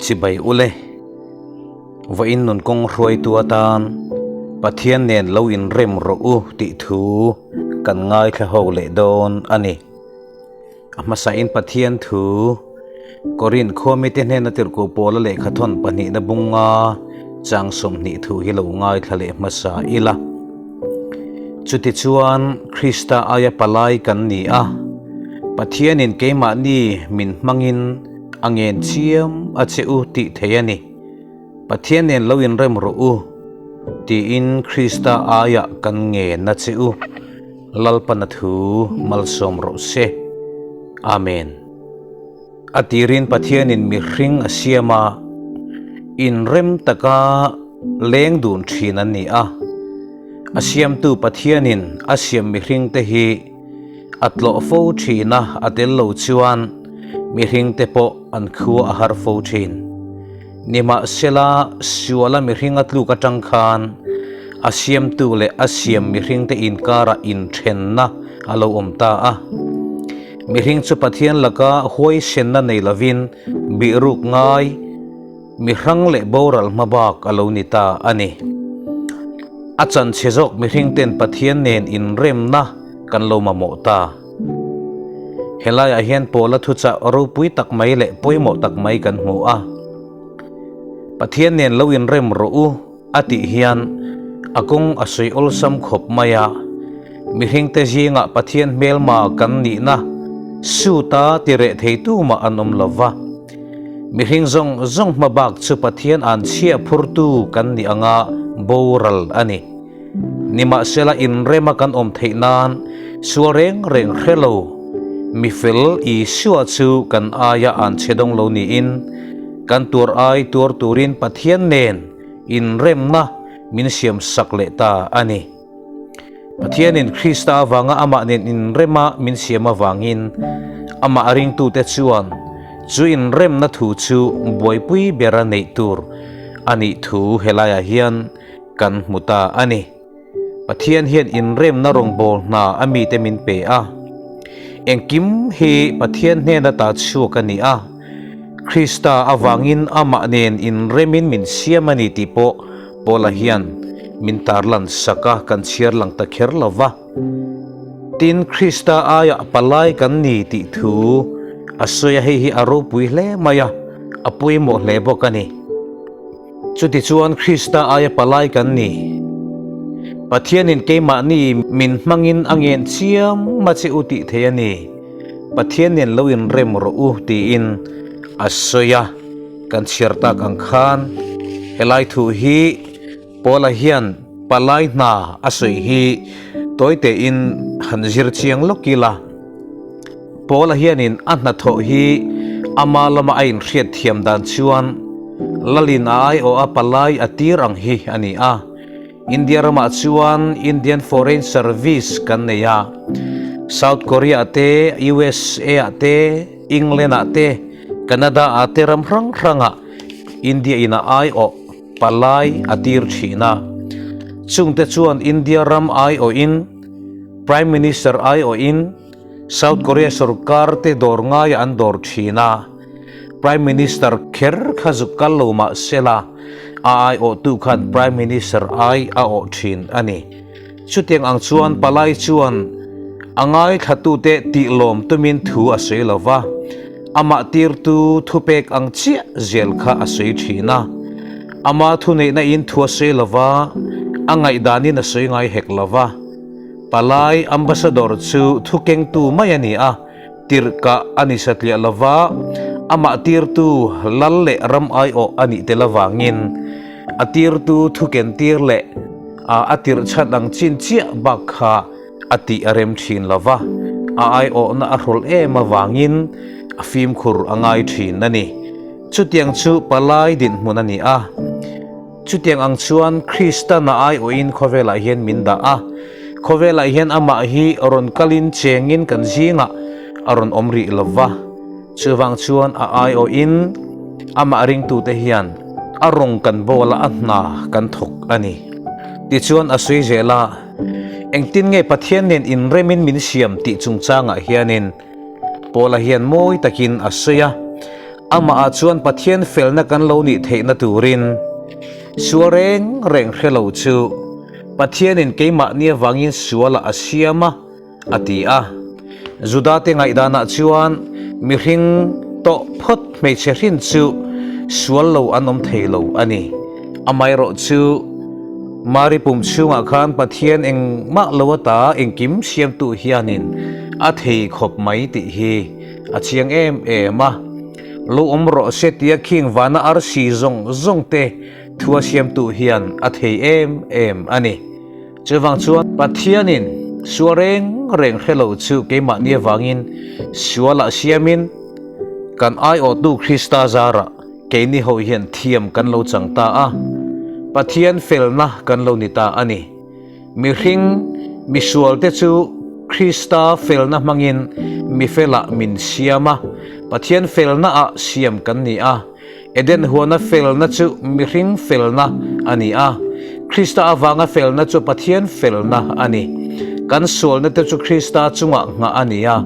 Chibai ule, vawiin nun kawng hruaitu atan Pathian nen lo inrem rawh u tih thu kan ngaithla ho leh dawn a ni. A hmasain Pathian thu Korinth khua mite hnena tirhkoh Paula lehkhathawn pahnihna bunga chang 20 thu hi lo ngaithla leh hmasa ila. Chutichuan Krista aia palai kan ni a, Pathianin keimahni min hmangin a ngen chiam a che u tih thei a ni. Pathian nen lo inrem rawh u tiin Krista aia kan ngen a che u. Lalpana thu malsawm rawh se. Amen. A tirin Pathianin mihring a siam a, inrem taka leng dun thin an ni a. A siamtu Pathianin a siam mihringte hi a tlawh fo thin a, a tel lo chuan mihringte pawh an khua a har fo thin. Nimahsela, suala mihring a tluk atang khan a siamtu leh a siam mihringte inkarah inthenna a lo awm ta a. Mihring chu Pathian laka huaisenna nei lovin bihruk ngai, mihrang leh boral hmabak a lo ni ta a ni. A chanchhe zawk mihringten Pathian nen inremna kan lo mamawh ta. Helaiah hian Paula thuchah ropui tak mai leh pawimawh tak mai kan hmu a. Pathian nen lo inrem rawh u a tih hian a kawng a sawi awlsam khawp mai a. Mihringte zingah Pathian hmelma kan nihna suta tireh theitu mah an awm lo va. Mihring zawng zawng hmabak chu Pathian an chhiah phurtu kan nih anga boral a ni. Nimahsela inrema kan awm theih nan sual reng reng hre lo, mi fel Isua chu kan aia an chhe dawng lo niin kan tuar ai tuar turin Pathian nen inremna min siam sak leh ta a ni. Pathianin Krista avanga amah nen inrema min siam avangin amah ringtute chuan chu inremna thu chu buaipui bera neih tur a nih thu helaiah hian kan hmu ta a ni. Pathian hian inremna rawngbâwl hna a mite min pe a. Engkim hi Pathian hnena ta chhuak a ni a, Krista avangin amah nen inremin min siam a ni tih pawh Paula hian min tarlan sak a, kan chhiar lang ta kher lo va. Tin, Krista aiah palai kan ni tih thu a sawi a, hei hi a ropui hle mai a, a pawimawh hle bawk a ni. Chutichuan Krista aia palai kan ni. Pathianin keimahni min hmangin a ngen chiam a che u tih thei a ni. Pathian nen lo inrem rawh u tiin a sawi a, kan chhiar tak ang khan helai thu hi Paula hian palai hna a sawi hi tawi tein han zir chiang lawk ila. Paula hianin a hnathawh hi ama lama a inhriat thiam dan chuan Lalin a aiawh a palai a tir ang hi a ni a. India ramah chuan Indian Foreign Service kan nei a, South Korea ah te, USA ah te, England ah te, Canada ah te ram hrang hrangah India in a aiawh palai a tir thin a. Chungte chuan India ram aiawhin Prime Minister aiawhin South Korea sorkar te dawr ngaia an dawr thin a, Prime Minister kher kha zuk kal lo mah sela a aiawhtu khan Prime Minister ai a awh thin a ni. Chutiang ang chuan palai chuan a ngaithlatute tih lawm tumin thu a sawi lo va, amah tirtu thupek ang chiah zel kha a sawi thin a. Ama thuneihna in thu a sawi lo va, a ngaihdanin a sawi ngai hek lo va. Palai Ambassador chu thukengtu mai a ni a, tirhkah a ni satliah lova, amah tirtu lal leh ram aiawh a nih tel avangin a tirtu thukentir leh a tirhchhan ang chin chiah bak kha a tih a rem thin lova, a aiawhna a hrawlh em avangin a fimkhur a ngai thin a ni. Chutiang chu Palai dinhmun a ni a. Chutiang ang chuan Kristan a aiawhin khawvelah hian min dah a, khawvelah hian amah hi rawn kalin chengin kan zingah a rawn awm rih lo va. Chuvang chuan a aiawhin amah ringtute hian a rawng kan bawl a, a hna kan thawk a ni. Tichuan a sawi zel a, Engtin nge Pathian nen inremin min siam tih chungchangah hianin Paula hian mawi takin a sawi a. Amahah chuan Pathian felna kan lo nih theihna turin sual reng reng hre lo chu Pathianin keimahni avangin sualah a siam a, a ti a. Judate ngaihdanah chuan mihring tawh phawt hmeichhe hrin chu sual lo an awm thei lo a ni. Amaherawh chu Mari pum chhungah khan Pathian engmah lo ata engkim siamtu hianin a thei khawp mai tih hi a chiang em em a. Lo awm rawh se tia khing vana arsi zawng zawng te thu a siamtu hian a thei em em a ni. Chuvang chuan Pathianin sual reng reng hre lo chu keimahni avangin sualah siamin kan aiawhtu Krista zarah keini ho hian thiam kan lo chang ta a, Pathian felna kan lo ni ta a ni. Mihring misualte chu Krista felna hmangin mifelah min siam a, Pathian felnaah siam kan ni a. Eden huana felna chu mihring felna a ni a, Krista avanga felna chu Pathian felna a ni. Kan sualna te chu Krista chungah nghah a ni a,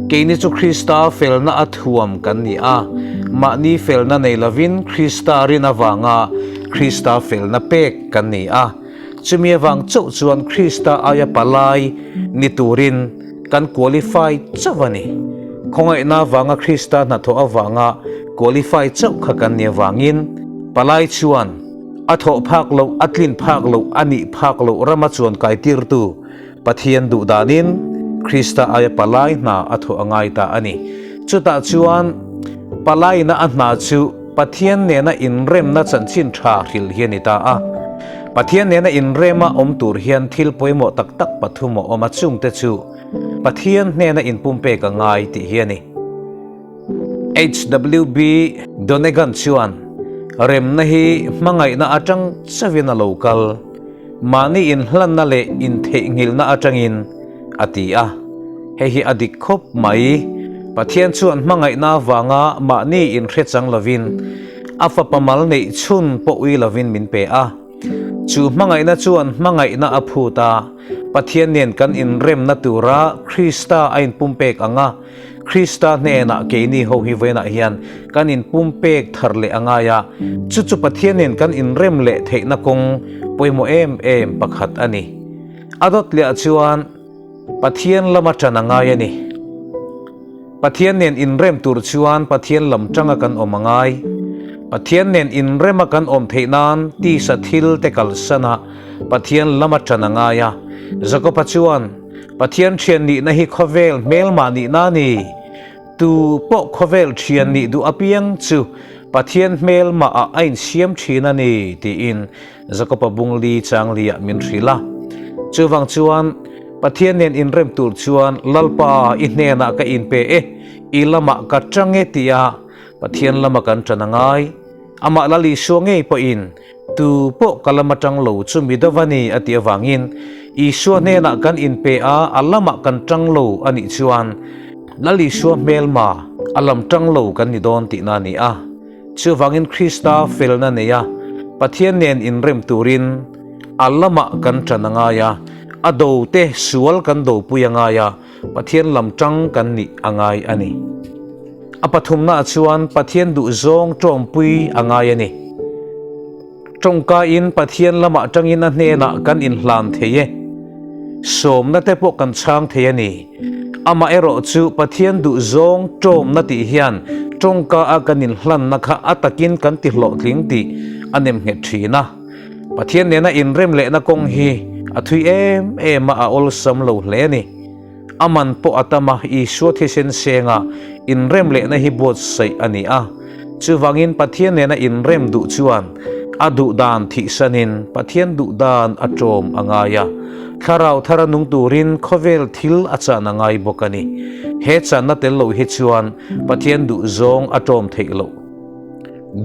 keini chu Krista felna a thuam kan ni a, mahni felna nei lovin Krista rin avanga Krista felna pek kan ni a. Chumi avang chauh chuan Krista aia palai ni turin kan qualify chauh a ni. Khawngaihna avanga Krista hnathawh avanga qualify chauh kha kan ni avangin palai chuan a thawh phak loh, a tlin phak loh, a nih phak loh rama chuan kaitirtu Pathian duh danin Krista aia palai hna a thawh a ngai ta a ni. Chutah chuan palaina a hna chu Pathian nena inremna chanchin tha hrilh hi a ni ta a. Pathian nena inrema awm tur hian thil pawimawh tak tak pathum a awm a, chungte chu Pathian hnena inpumpek a ngai tih hi a ni. HWB Donegan chuan, Remna hi hmangaihna atang chauhin a lo kal, mahni inhlanna leh intheihnghilhna atangin, a ti a. Hei hi a dik khawp mai. Pathian chuan hmangaihna avanga mahni inhre chang lovin a fapa mal neih chhun pawh ui lovin min pe a. Chu hmangaihna chuan hmangaihna a phut a, Pathian nen kan inremna tura Krista a inpumpek ang a, Krista hnenah keini ho hi vawiinah hian kan inpumpek thar leh a ngai a, chu chu Pathian nen kan inrem leh theihna kawng pawimawh em em pakhat a ni. A dawt leh ah chuan Pathian lama ṭan a ngai a ni. Pathian nen inrem tur chuan Pathian lam ṭanga kan awm a ngai. Pathian nen inrema kan awm theih nan tisa thil te kalsan a Pathian lama ṭan a ngai a. Jakob-a chuan, Pathian ṭhian nihna hi khawvel hmelmah nihna a ni. Tu pawh khawvel ṭhian nih duh apiang chu Pathian hmelmah ah a insiam ṭhin a ni, tiin Jakob-a bungli changli-ah min hrilh a. Chuvang chuan, Pathian nen inrem tur chuan Lalpa i hnenah ka inpe e, i lamah ka ṭang e tia Pathian lama kan ṭan a ngai. Amah Lal Isua ngei pawhin tu pawh ka lama ṭang lo chu mi deuh a ni a tih avangin Isua hnenah kan inpe a, a lamah kan ṭang lo a nih chuan Lal Isua hmelma a lam ṭang lo kan ni dawn tihna a ni a. Chuvangin Krista felna neia Pathian nen inrem turin a lamah kan ṭan a ngai a, a do te sual kan dopui a ngai a, Pathian lam ṭang kan nih a ngai a ni. A pathumnaah chuan Pathian duhzawng ṭawmpui a ngai a ni. Tawngkaiin Pathian lamah tangin a hnenah kan inhlan thei e. Sawmna te pawh kan chhang thei a ni. Amaherawh chu Pathian duhzawng tawmna tih hian tawngka a kan inhlanna kha a takin kan ti hlawhtling tih a nemnghet thin a. Pathian nena inrem lehna kawng hi a thui em em a, a awlsam lo hle a ni. A man pawh a tam a, Isua thisen senga inrem lehna hi buatsaih a ni a. Chuvangin Pathian nena inrem duh chuan a duh dan thihsanin Pathian duh dan a ṭawm a ngai a. Thlarau thara nung turin khawvel thil a chan a ngai bawk a ni. He channa tel lo hi chuan Pathian duh zawng a ṭawm theih loh.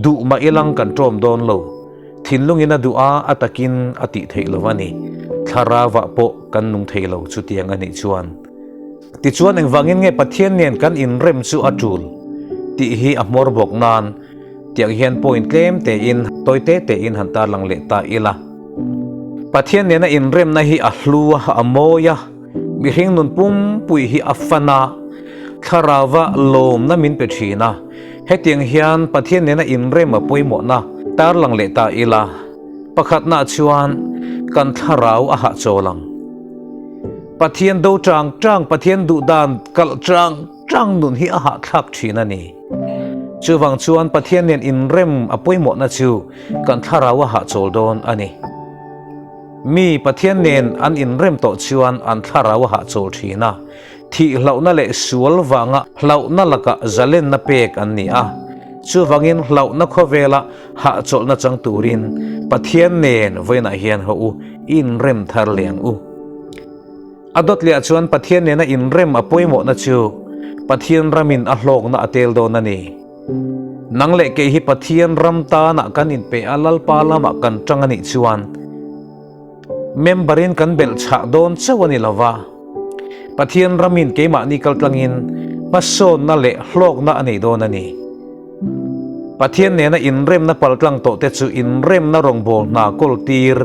Duh mah ilang kan ṭawm dawn lo. Thinlungin a duh a, a takin a tih theih lo a ni. Thlarauah pawh kan nung thei lo chutiang a nih chuan. Tichuan engvangin nge Pathian nen kan inrem chu a tul tih hi a hmawr bawk nan tiang hian point tlem tein tawi te tein han tarlang leh ta ila. Pathian nena inremna hi a hlu a, a mawi a, mihring nun pumpui hi a fan a, thlarauva lawmna min pe thin a. Hetiang hian Pathian nena inrem a pawimawhna tarlang leh ta ila, pakhatna chuan kan thlarau a hahchawl ang. Pathian do chang chang, Pathian duh dan kalh chang chang nun hi a hahthlak thin a ni. Chuvang chuan Pathian nen inrem a pawimawhna chu kan thlarau a hahchawl dawn a ni. Mi Pathian nen an inrem tawh chuan an thlarau a hahchawl thin a, thih hlauhna leh sual vanga hlauhna lakah zalenna pek an ni a. Chuvangin hlauhna khawvela hahchawlhna chang turin Pathian nen vawiinah hian haw u, inrem thar leh ang u. A dawt leh ah chuan Pathian nena inrem a pawimawhna chu Pathian ramin a hlawkna a tel dawn a ni. Nang leh kei hi Pathian ram tanah kan inpe a, Lalpa lamah kan tang a nih chuan member-in kan belh chhah dawn chauh a ni lo va, Pathian ramin keimahni kaltlangin hmasawnna leh hlawkna a nei dawn a ni. Pathian nena inremna paltlang tawhte chu inremna rawngbâwl hna kawltîr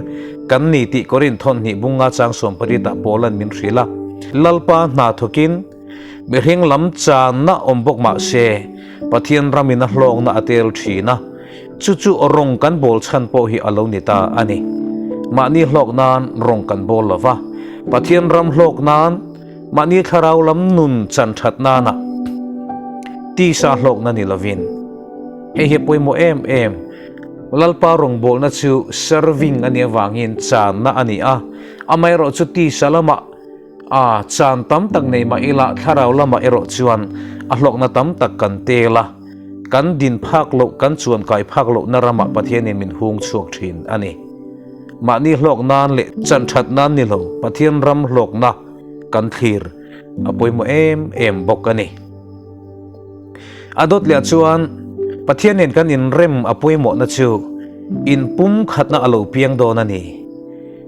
kan ni tih Korinth thawnhnih bunga chang sawmpariatah Paula'n min hrilh a. Lalpa hna thawkin mihring lam chânna awm bawk mah se, Pathian ramin a hlâwkna a têl ṭhîn a, chu chu rawng kan bâwl chhan pawh hi a lo ni ta a ni. Mahni hlâwk nân rawng kan bâwl lo va, Pathian ram hlâwk nân, Mahni thlarau lam nun chan that nana tisa hlawkna ni lovin, hei hi a pawimawh em em. Lalpa rawngbawlna chu serving a nih avangin channa a ni a, amaherawh chu tisa lamah a chan tam tak nei mah ila thlarau lamah erawh chuan a hlawkna tam tak kan tel a, kan din phak loh, kan chuan kai phak lohna ramah Pathianin min hung chhuak thin a ni. Mahni hlawk nan leh chan that nan ni lo, Pathian ram hlawkna kan thlir a pawimawh em em bawk a ni. A dawt leh chuan Pathian nen kan inrem a pawimawhna chu inpumkhatna a lo piang dawn a ni.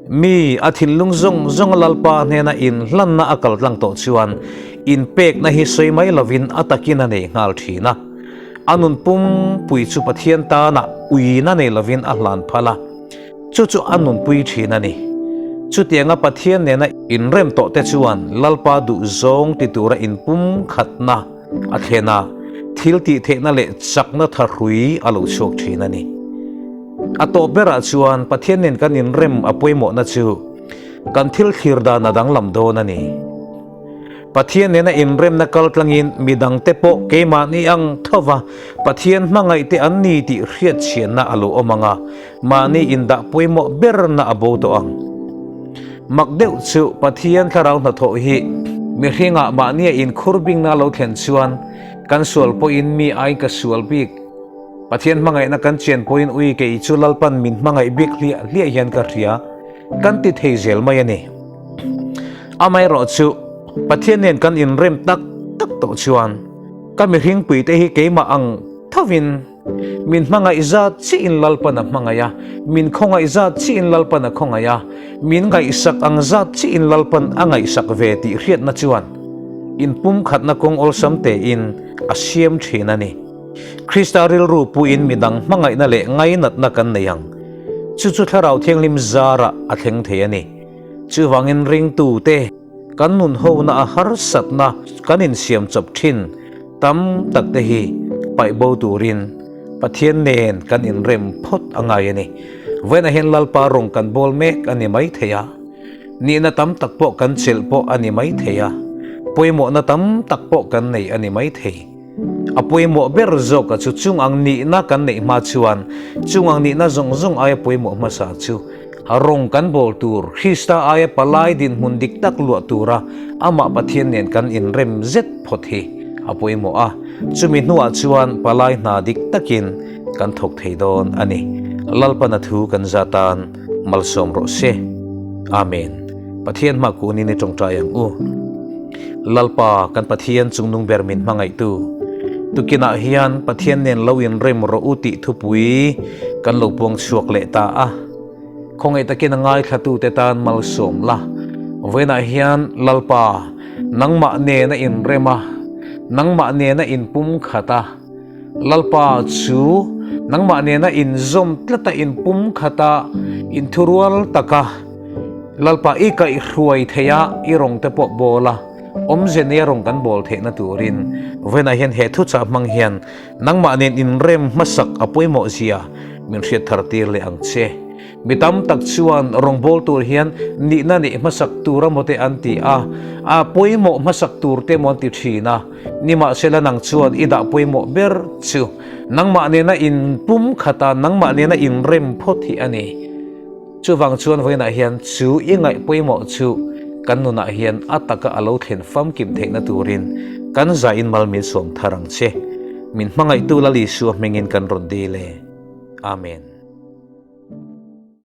Mi a thinlung zawng zawnga Lalpa hnena inhlanna a kal tlang tawh chuan inpekna hi sawi mai lovin a takin a nei nghal thin a. A nun pumpui chu Pathian tana uina nei lovin a hlan phal a, chu chu a nunpui thin a ni. Chutianga Pathian nena inrem tawh te chuan Lalpa duhzawng ti tura inpumkhatna a thlen a, thil tih theihna leh chakna thahrui a lo chhuak thin a ni. A tawp berah chuan Pathian nen kan inrem a pawimawhna chu kan thil thlir dan a danglam dawn a ni. Pathian nena inremna kal tlangin midangte pawh keimahni ang tho va Pathian hmangaihte an ni tih hriatchhianna a lo awm ang a, mahni indah pawimawh berna a bo tawh ang. Mak deuh chu Pathian thlarau hnathawh hi mihringah mahnia inkhur bingna a lo thlen chuan kan sual pawhin mi aiin ka sual bik. Pathian hmangaihna kan chian pawhin ui kei chu Lalpan min hmangaih bik hliah hliah hian ka hria kan ti thei zel mai a ni. Amaherawh chu Pathian nen kan inrem tak tak tawh chuan ka mihringpuite hi keimah ang thovin min hmangaih zat chiin Lalpan a hmangaih a, min khawngaih zat chiin Lalpan a khawngaih a, min ngaihsak ang zat chiin Lalpan a ngaihsak ve tih hriatna chuan inpumkhatna kawng awlsam tein a siam thin a ni. Krista rilru puin midang hmangaihna leh ngainatna kan nei ang. Chu chu Thlarau Thianghlim zarah a thleng thei a ni. Chuvangin ringtute kan nun hona a harsatna kan insiam chawp thin tam tak te hi paih bo turin Pathian nen kan inrem phawt a ngai a ni. Vawiinah hian Lalpa rawng kan bawl mek a ni mai thei a, nihna tam tak pawh kan chelh pawh a ni mai thei a, pawimawhna tam tak pawh kan nei a ni mai thei. A pawimawh ber zawka chu chung ang nihna kan neih hma chuan chung ang nihna zawng zawng aia pawimawh hmasa chu rawng kan bawl tur, Krista aia palai dinhmun dik tak luah tura amah Pathian nen kan inrem zet phawt hi a pawimawh a, chumi hnuah chuan palai hna dik takin kan thawk thei dawn a ni. Lalpana thu kan zatan malsawm rawh se. Amen. Pathian hma kunin i tawngtai ang u. Lalpa kan Pathian chungnung ber min hmangaihtu, tukinah hian Pathian nen lo inrem rawh u tih thupui kan lo puang chhuak leh ta a. Khawngaih takin a ngaithlatute tan malsawm la. Vawiinah hian Lalpa, nangmah nena inrem a, nangmah nena inpumkhat a, Lalpa chu nangmah nena inzawm tlat a, inpumkhat a, inthurual tak a, Lalpa i kaihhruai thei a, i rawng te pawh bawl a. Awmze nia rawn kan bawl theihna turin vawiinah hian he thuchah hmang hian nangmah nen inrem hmasak a pawimawh zia min hriat thar tir leh ang che. Mi tam tak chuan rawngbâwl tur hian nihna neih hmasak tur emaw te an ti a, a pawimawh hmasak tur te emaw an ti thin a. Nimahsela nang chuan i dah pawimawh ber chu nangmah nena inpum khata nangmah nena inrem phawt hi a ni. Chuvang chuan vawiinah hian chu i ngaih pawimawh chu kan nunah hian a taka a lo thlen famkim theihna turin kan zain mal min sawm thar ang che. Min hmangaihtu Lal Isua hmingin kan rawn dil e. Amen.